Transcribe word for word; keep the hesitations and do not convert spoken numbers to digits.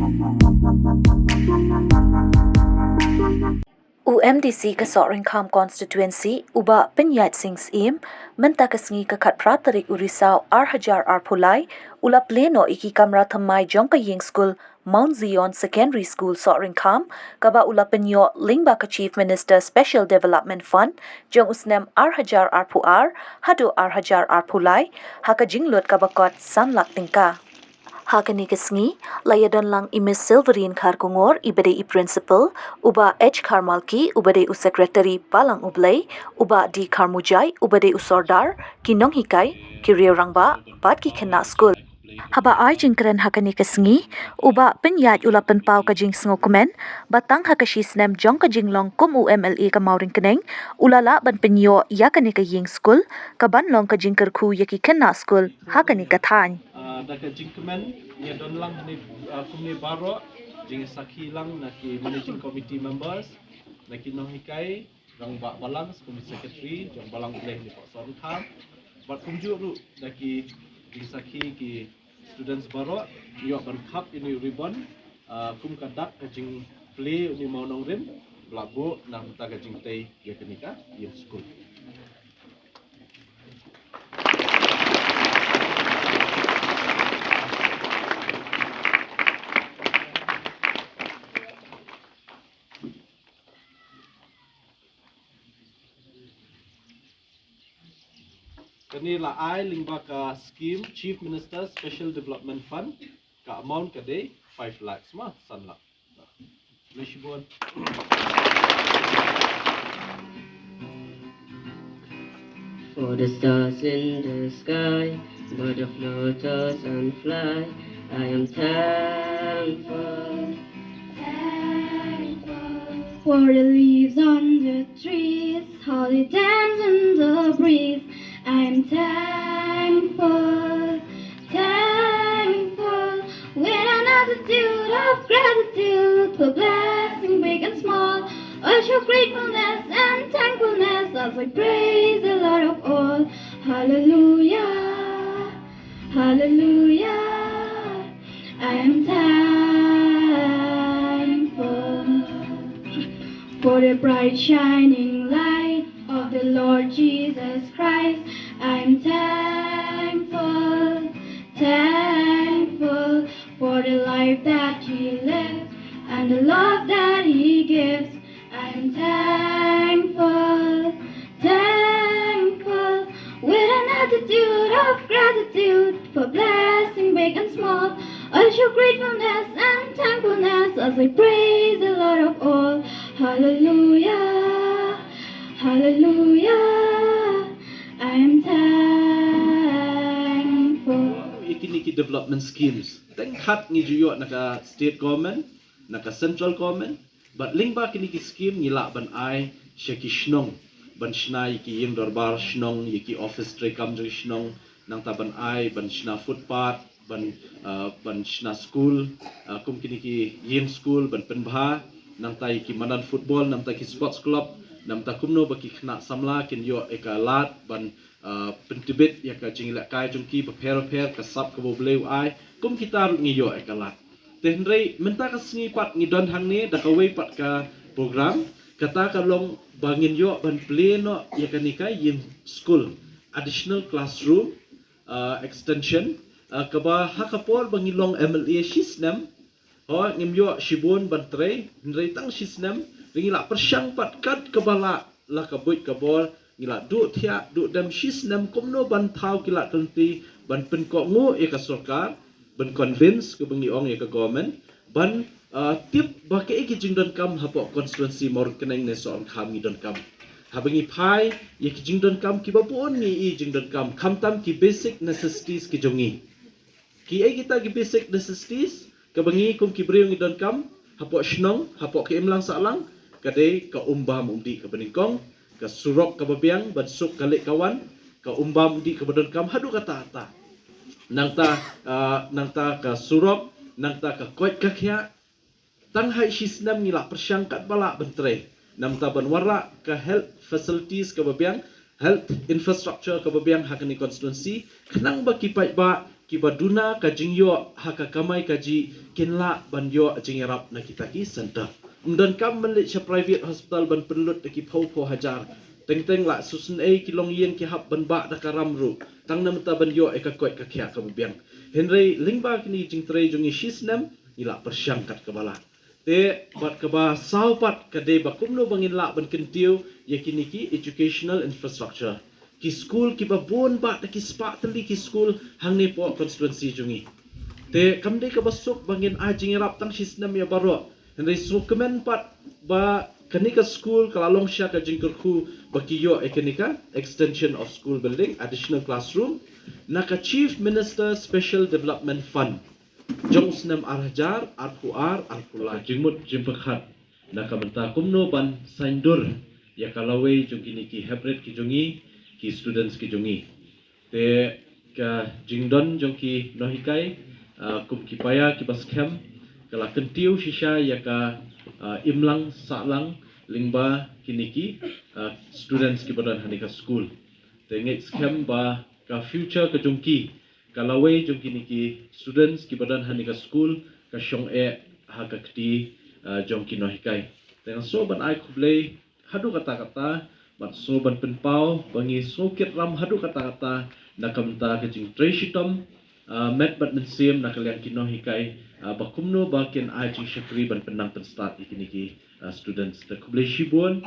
U M D C ka Sohryngkham Constituency, u Bah Pynïaid Sing Syiem, mynta ka sngi ka khatphra tarik u Risaw ar hajar arphew lai, u la plie noh ïa ki kamra thymmai jong ka ïing skul Mount Zion Secondary School Sohryngkham, kaba u la pynïoh lyngba ka Chief Minister Special Development Fund jong u snem ar hajar arphew ar haduh ar hajar arphew lai, ha ka jinglut kaba kot san lak tyngka. Ha kane ka sngi, la ïadon lang i Miss Silverine Kharkongor, iba dei i Principal, u Bah H Kharmalki, uba dei u Secretary Balang U Blei, u Bah D Kharmujai, uba dei u Sordar, ki nonghikai, ki riew rangbah, bad ki khynnah skul. Haba ai jingkren ha kane ka sngi, u Bah Pynïaid u la pynpaw ka jingsngewkmen ba tang ha ka shi snem jong ka jinglong kum u M L A ka Mawryngkneng, u la lah ban pynïoh ïa kane ka ïing skul, kaban long ka jingkyrkhu ïa ki khynnah skul ha kane ka thaiñ. Ah, da ka jingkmen, ïadon lang hangne, ah, kumne baroh, jingsakhi lang na ki managing committee members, na ki nonghikai, rangbah Balang, kum ki secretary jong Balang U Blei hangne hapoh Sohryngkham. Bad kumjuh ruh da ki jingsakhi ki students baroh, ïoh ban khap ïa une u ribbon, ah, kum ka dak ka jingplie une u mawnongrim ba la buh na ka bynta ka jingtei ïa kane ka ïing skul. Kane la ai lyngba ka scheme Chief Minister Special Development Fund, ka amount ka dei five lakhs, ma, san lak. Khublei shibun. For the stars in the sky, bird of lotus and fly, I am thankful. Thankful. For the leaves on the trees, how they dance in the breeze, I am thankful. Thankful. With an attitude of gratitude for blessing big and small, I show gratefulness and thankfulness as I praise the Lord of all. Hallelujah, hallelujah, I am thankful. For the bright shining light of the Lord Jesus Christ, I am thankful, thankful for the life that he lived and the love that he gives. I am thankful, thankful, with an attitude of gratitude for blessing big and small. I show gratefulness and thankfulness as I praise the Lord of all. Hallelujah, hallelujah, I am thankful. Ïa kine ki development schemes, teng khat ngi ju ïoh na ka state government, na ka central government, bad lyngba kine ki scheme ngi lah ban ai sha ki shnong, ban shna ïa ki ïing dorbar shnong, ïa ki office treikam jong ki shnong, nangta ban ai, ban shna footpath, ban, ah, ban shna school, ah, kum kine ki ïing school, ban pynbha, nangta ïa ki madan football, nangta ki sports club, nangta kumno ba ki khynnah samla kin ïoh ïa ka lad, ban, ah, pyntbit ïa ka jingïalehkai jong ki bapher bapher, ka sap kaba U Blei u ai, kum kita ruh ngi ïoh ïa ka lad. Te hynrei mynta ka sngi pat ngi don hangne da kawei pat ka program, kata ka long ba ngin ïoh ban plie noh ïa kane ka ïing skul, additional classroom, ah, extension, ah, kaba ha ka por ba ngi long M L A shi snem, ho, ngim ïoh shibun ban trei, hynrei tang shi snem, ngi la pyrshang pat kat kaba lah, la ka buit ka bor, ngi la duh thiah, duh dem shi snem kumno ban thaw ki lad ki lynti, ban pynkohnguh ïa ka sorkar, ban convince kaba ngi ong ïa ka government, ban, ah, tip ba kaei ki jingdonkam hapoh constituency Mawryngkneng ne Sohryngkham ngi donkam. Haba ngi phai ïa ki jingdonkam kiba bun ngi i jingdonkam, khamtam ki basic necessities ki jong ngi. Kiei kita ki basic necessities kaba ngi kum ki briew ngi donkam hapoh shnong, hapoh ka imlang sahlang, ka dei ka um bam um dih kaba nyngkong, ka surok kaba biang ban suk ka leit ka wan, ka um bam um dih kaba donkam haduh katta katta. Nangta, ah, nangta ka surok, nangta ka koit ka khiah, tang ha shi snem ngi la pyrshang katba lah ban trei. Namar ban wanrah ka health facilities kaba biang, health infrastructure kaba biang ha kane constituency, khnang ba ki paidbah kiba duna ka jingïoh ha ka kamai kajih kin lah ban ïoh jingïarap na kita ki center. Ym donkam ban leit sha private hospital ban pynlut da ki phew phew hajar. Teng teng lah shisien ei ki longïing ki hap ban bah da ka ram ruh, tang namar ban ïoh ïa ka koit ka khiah kaba biang. Hynrei lyngba kine ki jingtrei jong ngi shisnem, ngi lah pyrshang kat kaba lah. Te bad kaba saw pat ka dei ba kumno ba ngin lah ban kyntiew ïa kine ki educational infrastructure. Ki skul kiba bun bad ki spah tylli ki skul hangne hapoh constituency jong ngi. Te kam dei kaba suk ba ngin ai jingïarap tang shisnem ïa baroh. Hynrei sngewkmen pat ba kane ka skul ka la long sha ka jingkyrkhu ba ki ïoh ïa kane ka extension of school building, additional classroom, na ka Chief Minister Special Development Fund jong u snem ar hajar arphew ar arphew lai. Jingmut jingpyrkhat na ka bynta kumno ban saiñdur ïa ka lawei jong kine ki heprit ki jong ngi, ki students ki jong ngi. Te ka jingdon jong ki nonghikai, ah, kum ki paia kiba skhem, ka la kyntiew shisha ïa ka, ah, imlang sahlang lyngba kine ki, ah, students kiba don ha kane ka skul. Te ngeit skhem ba ka future ka jong ki, ka lawei jong kine ki students kiba don ha kane ka skul, ka shong eh ha ka kti, ah, jong ki nonghikai. Te nga sngew ban ai khublei haduh katta katta, bad sngew ban pynpaw ba ngi sngew kit ram haduh katta katta na ka bynta ka jingtrei shitom, ah, met bad mynsiem na ka liang ki nonghikai, ah, ba kumno ba kin ai jingshakri ban pynnang pynstad ïa kine ki, ah, students. Te khublei shibun.